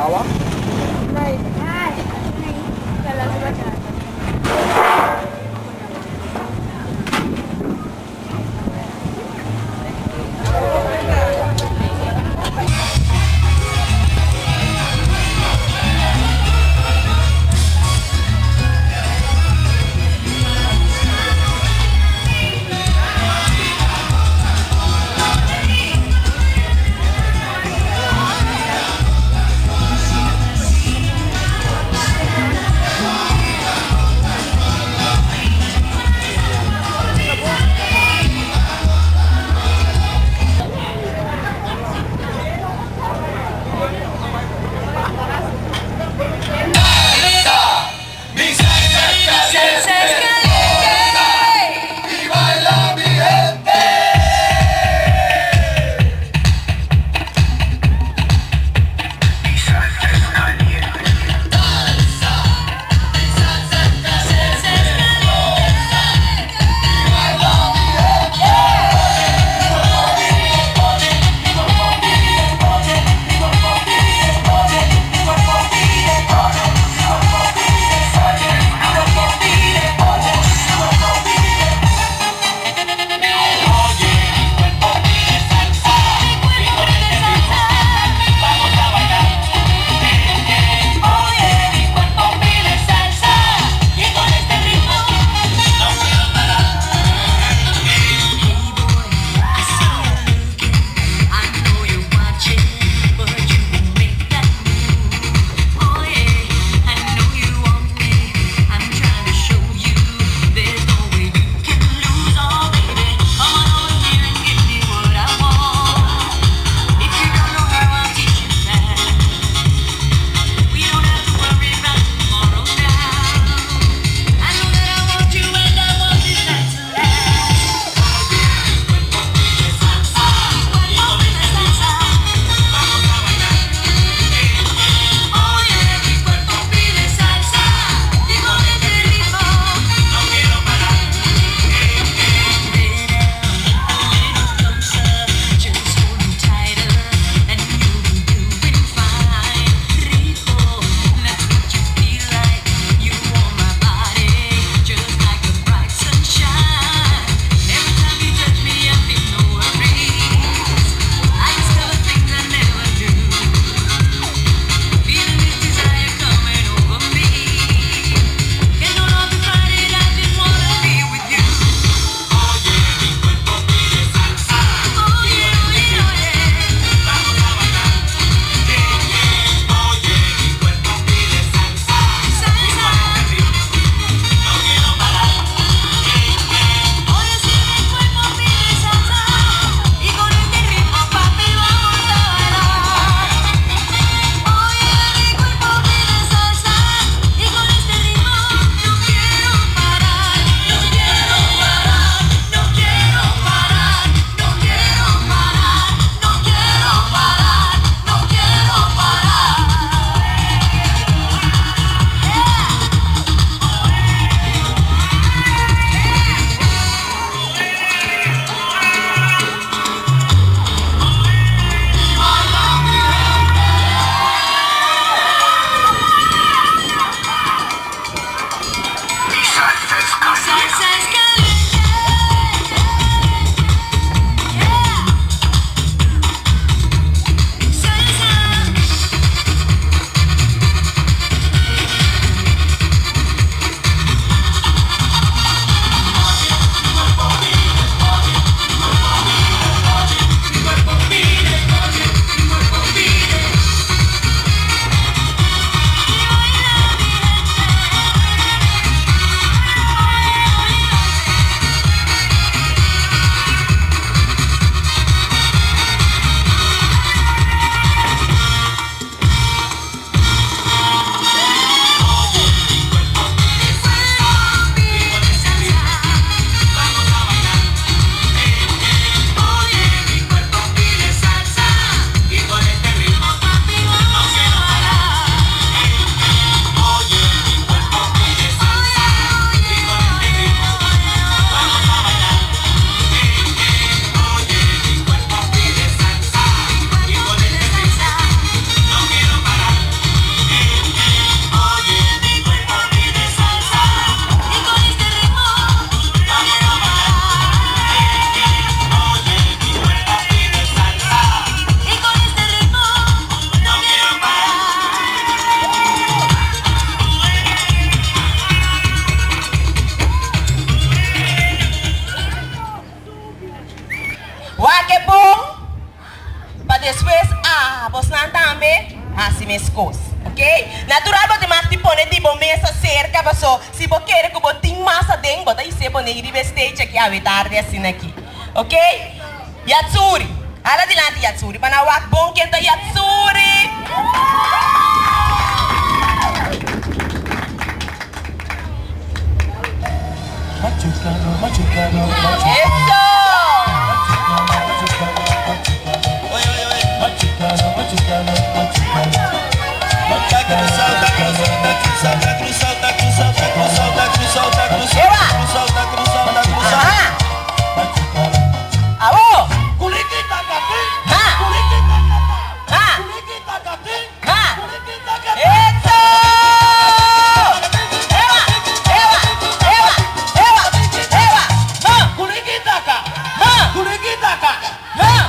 Awa? bon pa despues a bosnan tambe hasi meskos. Ok? Natural bo tin mag di pone di bo mesa serka paso si bo kere ku bo tin mas aden bo ta hise pone riba e stage aki awe tardi asina aki. Ok? Yatsuri. Hala dilanti Yatsuri pa nan wak bon ken ta Yatsuri. Eso! Ewa! Aha! Awo! Ha! Ha! Ha! Eso! Ewa! Ewa! Ewa! Ewa! Ewa! Ha! Ha! Ha! Ha! Eso!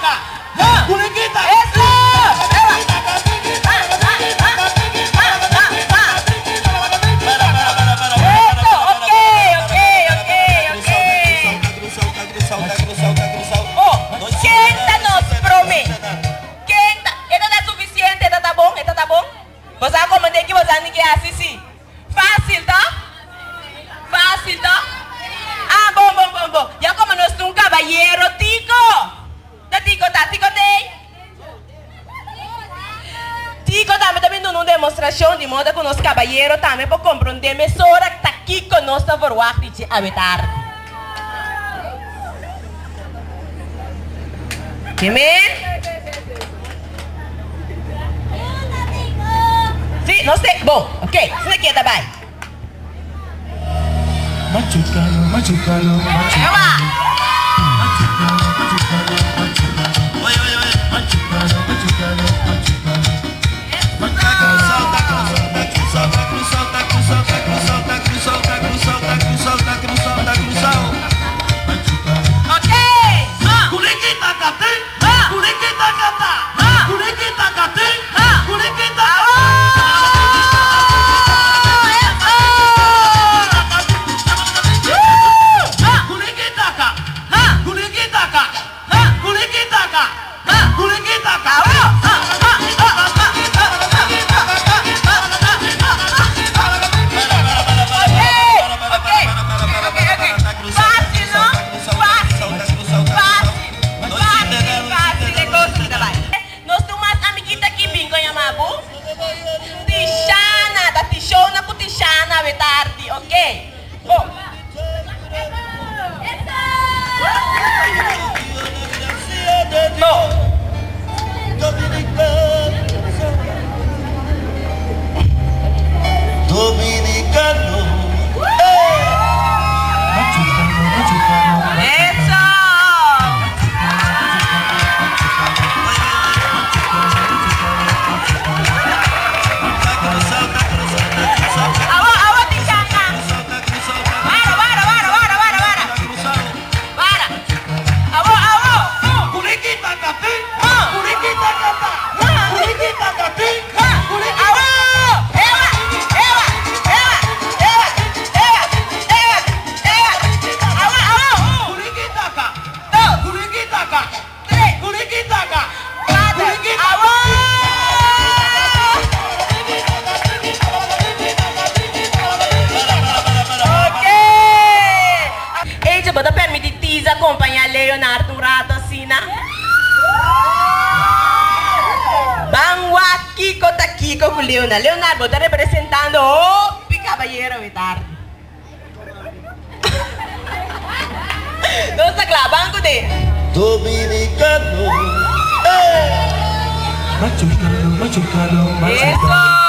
Ewa! Ha! Ha! Ha! Ha! Ha! Ha! Eso! Ok! Ok! Ok! Ok! Oh, ken ta nos promé? Ken ta? E ta ta sufisiente? E ta ta bon? E ta ta bon? Bo sa komand'é ki bo sa ni ke hasi si? Fásil, to? Fásil, to? Ah, bon, bon, bon, bon. Ya komo nos ta un kabayero, Tiko! Ta Tiko ta? Tiko t'ei? Tiko tambe ta bin duna un demostrashon di moda ku nos kabayero tambe por komprondé mesora ta kiko nos ta verwagt di dje awe tardi. Amen. Sí, nos te, bon, ok, asina ke ta bai. Nos tin un mas amiguita aki bin con yama bo? Tishana, ta Tishona cu Tishana awe tardi, ok. Bon. Bon. Eso! Awo, awo Tishana. Para, para, para, para, para, para. Para. Awo, awo. Awo! Ewa! Ewa! Ewa! Ewa! Ewa! Ewa! Ewa! Awo, awo! Un, dos, tres, cuater. Awo! Ok! Echa, bo ta permiti Tiza compaña Leonard un rato asina? Ban wak kiko ta kiko ku Leonard. Leonard, bo ta representando hopi kabayero awe tardi. Nos ta kla, ban ku de. Dominicano, eh. Eso!